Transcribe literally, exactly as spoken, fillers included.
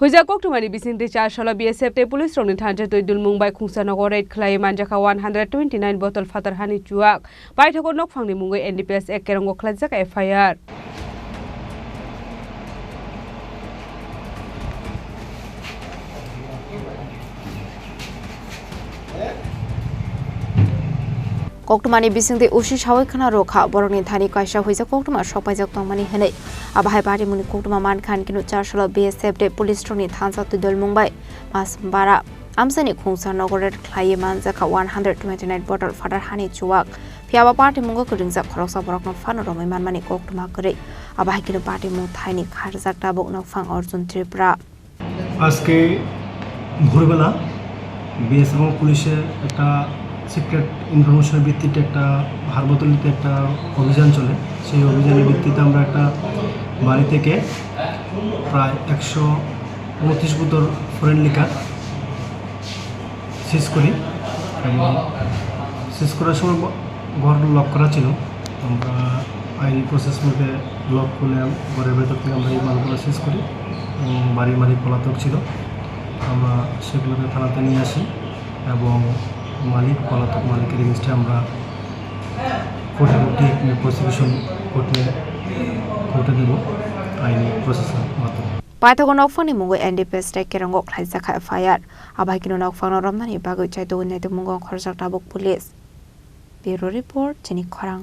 Huijak koktwmani bisingtwi char salo B S F tei police rokni thansa twi dulmung bai khungsa nogo raid khlaiwi manjakha one hundred twenty nine bottle phatar hani chuak. Paithago nokphangni mungwi N D P S Act kerongo khlaijak F I R. Koktwmani bisingtwi usi sawi khna rwkha, borokni thani kaisa huijak koktwma sokpaijak tongmani hwnwi. Abo hai patimungni koktwma mankha, hinkhe char salo B S F tei police rokni thansa twi dulmung bai mas bara amchaini khungsa nogo raid khlaiwi manjakha one hundred twenty nine bottle phatar hani chuak. Phiya ba patimungo kwrwngjak khoroksa borokno phano romwi manmani koktwma kwrwi. Abo hai kheno patimung thaini kharjak tabuk nokphang Arjun Tripura. আজকে ভোরবেলা বিএসএফ এবং পুলিশের একটা সিক্রেট ইনফরমেশনের ভিত্তিতে একটা হারবোতলিতে একটা অভিযান চলে। সেই অভিযানের ভিত্তিতে আমরা একটা বাড়ি থেকে প্রায় একশো উনত্রিশ বোতল ফরেন লিকার সিজ করি এবং সিজ করার সময় ব-, ঘর লক করা ছিল। আমরা আইনি প্রসেস মতে লক খুলে ঘরের ভেতর থেকে আমরা এই মালগুলো সিজ করি এবং বাড়ির মালিক পলাতক ছিল। আমরা সেগুলোকে থানাতে নিয়ে আসি এবং মালিক পলাতক মালিকের এগেইনস্টে আমরা কোর্টে কোর্টে প্রসিকিউশন কোর্টে, কোর্টে দেব আইনি প্রসেসের মাধ্যমে। Paithago nokphangni mungwi N D P S tei kerongo khlaijak F I R. Abo hai kheno nokphangno romnani bagwi chaitugwi naitukmungo khorjak tabuk police. Bureau Report, Chini Khorang.